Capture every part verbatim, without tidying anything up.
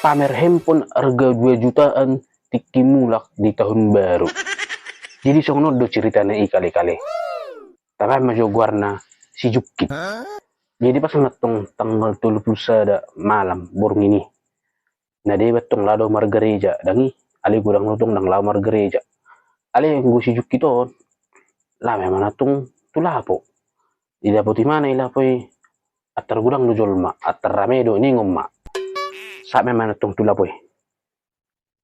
pamer handphone arga dua jutaan tingki mulak di tahun baru. Jadi songon on do ceritana i kale-kale. Tabaen ma jo goarna si Jukit. Jadi pas ma tong tanggal tolu pulu sada malam borngin i, na deba tong laho margareja, dang i. Alai godang do tong dang laho margareja. Alai anggo si Jukit on, laho ma imana tong tu lapo. Didapot imana i lapo i, antar godang do jolma, antar rame do, ningon ma. Sahat ma imana tong tu lapo i.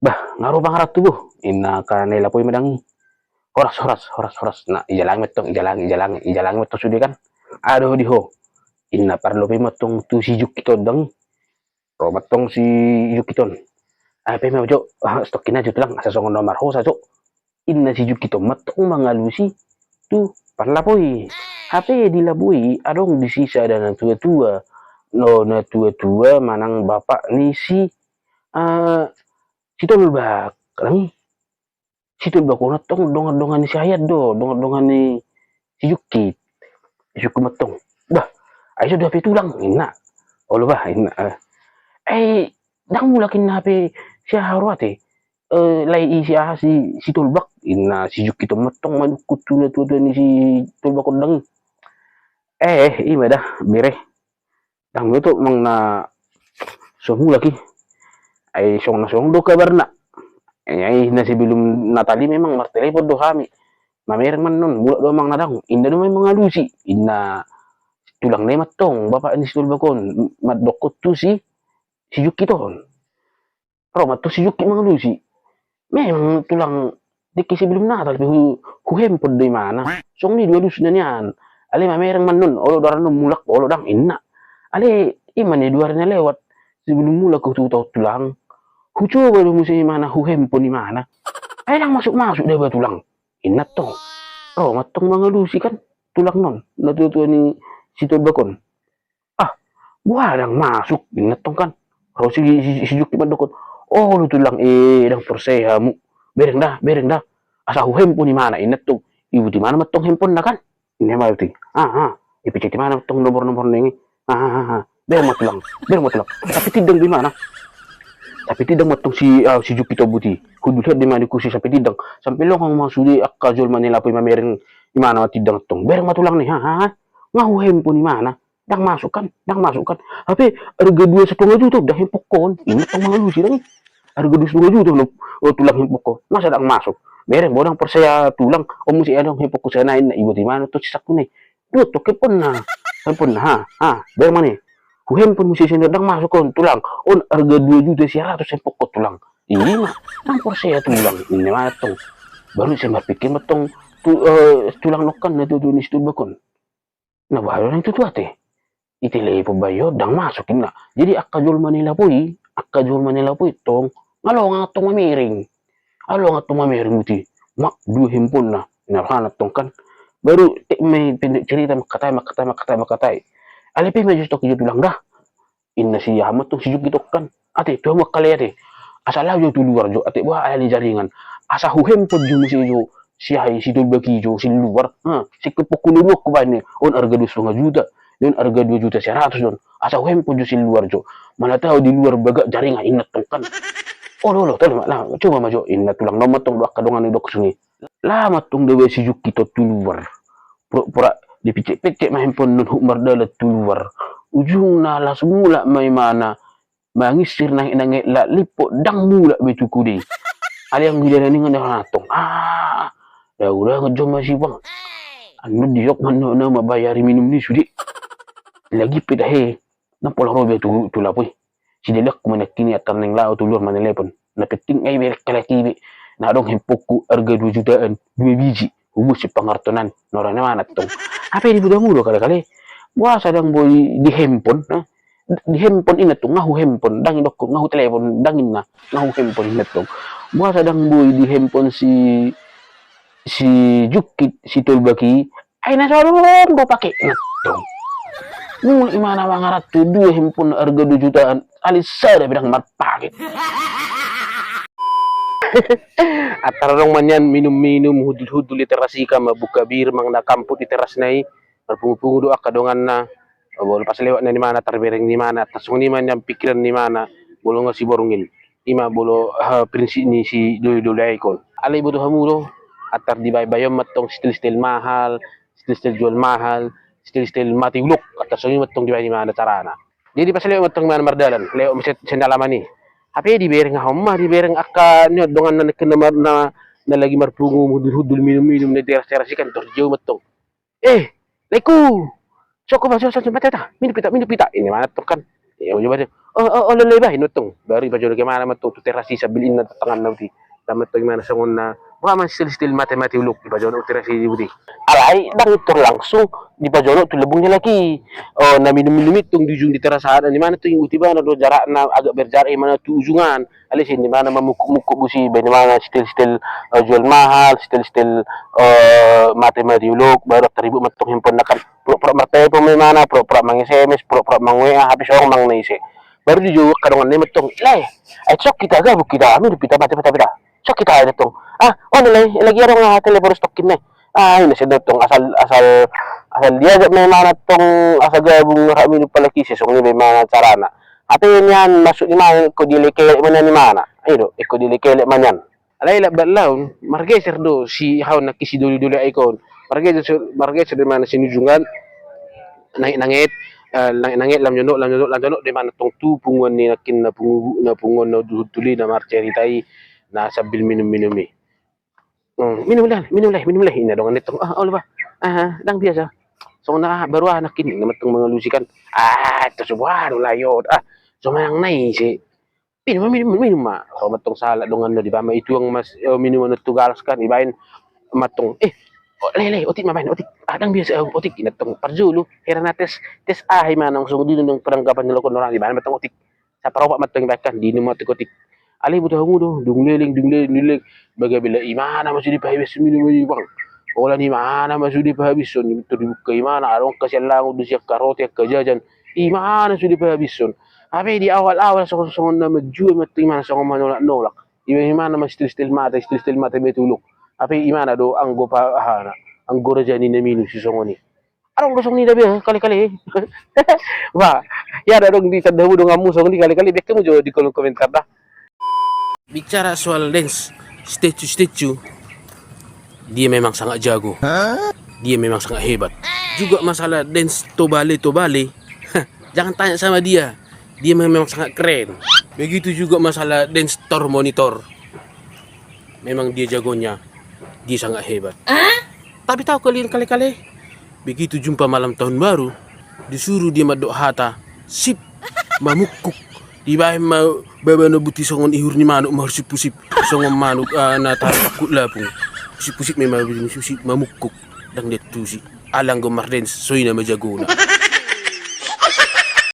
Bah, nga ro pangaranto bo, inna angka na i lapo i ma dang i. Horas, horas, horas, horas. Na, ijalangi ma tong, ijalangi, ijalangi, ijalangi ma tong sude kan. Ado di ho, inna parlopo i ma tong tu si Jukit on dang i. Ro ma tong si Jukit on. Ai pe ma jo, ah, stokkin aja jo tulang, asa songon na marhosa jo, inna si Jukit on ma tong mangalusi tu parlapo i. Hape di lapo i adong disi sada na tua-tua. No, na tua-tua manang bapak ni si, ah, si Tolbak. Dang i. Si Tolbak on tong dongan-dongan ni si Hayat do, dongan-dongan ni si Jukit. Si Jukit ma tong. Bah, ai so do hape tulang, inna. Olo bah, inna. Eh, dang mulak inna hape si aha ro ate. Eh, lae i si aha si, si Tolbak, inna si Jukit on ma tong manungkun tu na tua-tua ni si Tolbak on dang i. Eh, i ma da, bere. Dang boto manang na so mulak i. Ai songon na songon do kabarna. Ai na sebelum Natal i memang martelepon do hami. Mamereng ma annon, mulak do amang na dang. Inna do ma i mangalusi. Inna tulang na i ma tong, bapak ni si Tolbak on, mandokkon tu si, si Jukit on. Ro ma tong si Jukit mangalusi. Memang tulang, tingki sebelum Natal pe hu, hu handphone do imana. Songon i do alusna nian. Alai mamereng ma annon, olo do arannon mulak, olo dang, inna. Alai i ma na dua ari na lewat. Sebelum mulak hu tu taon tulang, hucoba do muse imana hu handphone imana. Ai dang masuk-masuk deba tulang, inna tong. Ro ma tong mangalusi kan tulang non, na tua-tua ni si Tolbak on. Ah, boha dang masuk, inna tong kan. Ro si, si, si Jukit mandokkon. Olo tulang, eh, dang porsea hamu. Bereng da, bereng da. Asa hu handphone imana, inna tong. Ibuti imana ma tong handphone na kan. Inna ma ibuti. Ah, ah. Ipicet imana ma tong nomor-nomor na i. Ah, ah, ah. Bereng ma tulang, bereng ma tulang. Tapi tindang do imana. Tapi tindang ma tong si, ah, si Jukit on buti. Hundul hian do imana i khusus sampe tindang. Sampe longang ma sude angka jolma na i lapo i mamereng imana ma tindang tong. Bereng ma tulang na i. Ah, ah, ah. Nga hu handphone imana. Dang masuk kan, dang masuk kan. Hape arga dua setengah juta dang handphone on. Inna tong mangalusi dang i. Arga dua setengah juta no, oh, tulang handphone on. Masa dang masuk? Bereng, boha dang porsea tulang. On muse adong handphone on sian na i, inna, ibuti imana tong si Sangku na i. Dua tong handphone na. Handphone na, ha, ha, bereng ma na i. Hu handphone muse sian na i, dang masuk on tulang. On arga dua juta sia ratus handphone on tulang. I ma, dang porsea tulang. Inna ma tong. Baru sai marpikir ma tong tu, eh, tulang nongkan na tua-tua ni si Tolbak on. Na boha do na i tutu ate. Itelepon bayo dang masuk inna. Jadi angka jolma na i lapo i, angka jolma na i lapo i tong, nga longang tong mamereng. Nga longang tong mamereng buti. Ma dua handphone na, inna rohana tong kan. Baru tek ma i pendek cerita mangkatai, mangkatai, mangkatai, mangkatai. Alai pe ma jo stok i jo tulang da. Inna si aha ma tong si Jukit on kan. Ate, tu hamu angka lae ate. Asa laho jo tu luar jo, ate boha alani jaringan. Asa hu handphone jo muse jo si aha i, si Tolbak i jo sian luar. Ha, singkop pokku lomokku baen i. On arga dua setengah juta. On arga dua juta sia ratus on. Asa hu handphone jo sian luar jo. Mana tahu di luar bagak jaringan, inna tong kan. Olo, olo, tole ma, nah, coba ma jo, inna tulang. Nunga ma tong do angka dongan ni dohot songon i. Laho ma tong deba si Jukit on tu luar. Pura-pura dipicet-picet ma handphone on, hut mardalan tu luar. Ujungna laos mulak ma imana. Mangisir nangek-nangek, lak lipok, dang mulak be tu kode i. Alai anggo i dalan i nga na tong. Ah, daudangan jo ma si bang. Annon diok ma na, na mabayari minum ni sude. Lagi pe tahe. Ndang pola ro be tu, tu lapo i. Sidalianku ma nangkin i, antar naeng laho tu luar manalepon. Na penting ai bereng halak i be. Na adong handphonenku arga dua jutaan, dua biji. Hubusi pangartonan, nora na mana tong. Hape dibuda mudo kale-kale. Boasa dang boi di handphone, ha? Di handphone inna tong, nga hu handphone, dang idokkon, nga hu telepon, dang inna, nga hu handphone inna tong. Boasa dang boi di handphone si, si Jukit, si Tolbak i, ai na so adong do pakekna tong. Mulak imana mangaranto dua handphone arga dua jutaan, alai sada pe dang marpake. Antar adong ma nian minum-minum, hundul-hundul di teras i, ka mambuka bir, manang na kamput di terasna i, marpungu-pungu do angka donganna. Molo pas lewat na ni imana, antar bereng ni imana, antar songon i ma nian pikiran ni imana. molo nga si Borngin. Ima molo prinsip ni si doli-doli aek on. Alai boto hamu do, antar dibaen-baen on mantong setel-setel mahal, setel-setel jual mahal, setel-setel mate ulok, antar songon i mantong dibaen imana carana. Jadi pas lewat mantong imana mardalan, lewat muse sendalaman i. Hape dibereng aha on ma, dibereng angka ni dongan na nangkin na, na lagi marpungu hundul-hundul minum-minum na teras-teras i kan, tor dijou mantong. Eh, laeku. Soko ba, soko, soko, mate ta, minum hita, minum hita. Ini mana tong kan. Ia, ujung baca. Oh, oh, oh, lelei bah, ini tong. Baru dipajonok imana mantong tu teras i sambil inna tangan na uti. Tama tong imana songon na. Bah, masih setel-setel mate-mate ulok dipajonok tu teras i uti. Alai, dang tor langsung dipajonok tu lambung ni halak i. Oh, na minum-minum i tong di ujung di teras an, imana tong uti bana do jarakna agak berjarak imana tu ujungan. Alai sian imana mamungkuk-mungkuk bosi, baen imana setel-setel jual mahal, setel-setel mate-mate ulok, baru taribuk mantong handphone na kan. Pura-pura martelepon ma imana, pura-pura mang-S M S, pura-pura mang-W A, hape songon mang na ise. Baru dijou angka dongan na i mantong, "Lae, ai songon hita gabuk hita, minum hita, mate-mate hita." Songon hita ai tong. Ah, on lae, lagi adong aha telepon stokkin ne. Ah, inna sian na tong asal, asal, asal diajak ma imana tong asa gabung rap minum halak i, songon i ma imana carana. Hape nian maksud ni imana ingkon dielek-elek ma nian imana. I do, ingkon dielek-elek ma nian. Alai lambat laun margeser do si aha on nangkin si doli-doli aek on. Margeser, margeser do imana sian ujungan. Nanget-nanget, eh, nanget-nanget lam jonok, lam jonok, lam jonok do imana tong tu punguan ni nangkin na pungu, na punguan na hundul-hundul i na marcerita i na sambil minum-minum i. Hmm, minum lae, minum lae, minum lae. Inna dongan na i tong. Ah, olo bah. Ah, dang biasa. Songon na aha, baru aha nangkin, inna mantong mangalusi kan. Ah, ito so boha do lae on. Ah, so manang na ise. Minum ma, minum ma, minum ma. Ro mantong sahalak dongan na i, dibaen ma, ituang ma, eh, minuman on tu galas kan, dibaen mantong. Eh, oh, lae, lae, otik ma baen, otik. Ah, dang biasa, eh, otik. Inna tong parjolo, hera na tes, tes aha imana songon dia nang penangkapan ni lokon orang, dibaen mantong otik. Saparopat mantong dibaen kan, diinum ma otik-otik. Alai boto hamu do, dung leleng, dung leleng, dung leleng. Bagabela imana ma sude pahabishon minuman i bang. Holan imana ma sude pahabishon, tor dibuka imana, adong angka sian langon do, sian angka roti, angka jajan. Imana sude pahabishon. Hape di awal-awal songon, songon na manjua mantong imana songon manolak-nolak. Ima imana ma setel-setel mate, setel-setel mate-mate ulok. Hape imana do anggo pa, ahana, anggo raja ni na minum sisongon i. Adong do songon i da be, kale-kale. Wah, ia adong di sanda hamu donganmu songon i kale-kale, baen hamu jo di kolom komentar da. Bicara soal dance statue-statue, dia memang sangat jago. Dia memang sangat hebat. Juga masalah dance tobale-tobale, jangan tanya sama dia. Dia memang sangat keren. Begitu juga masalah dance tor monitor. Memang dia jagonya. Dia sangat hebat. Tapi tahu kalian kale-kale? Begitu jumpa malam tahun baru, disuruh dia mandok hata, "Sip," mamungkuk. Dibaen ma baba na buti songon ihur ni manuk, marsip-sip songon manuk, ah, na tarpangkut lapung. Sip-sip memang sip-sip mamungkuk. Dang diantusi. Alai anggo mardens, so i nama jagona.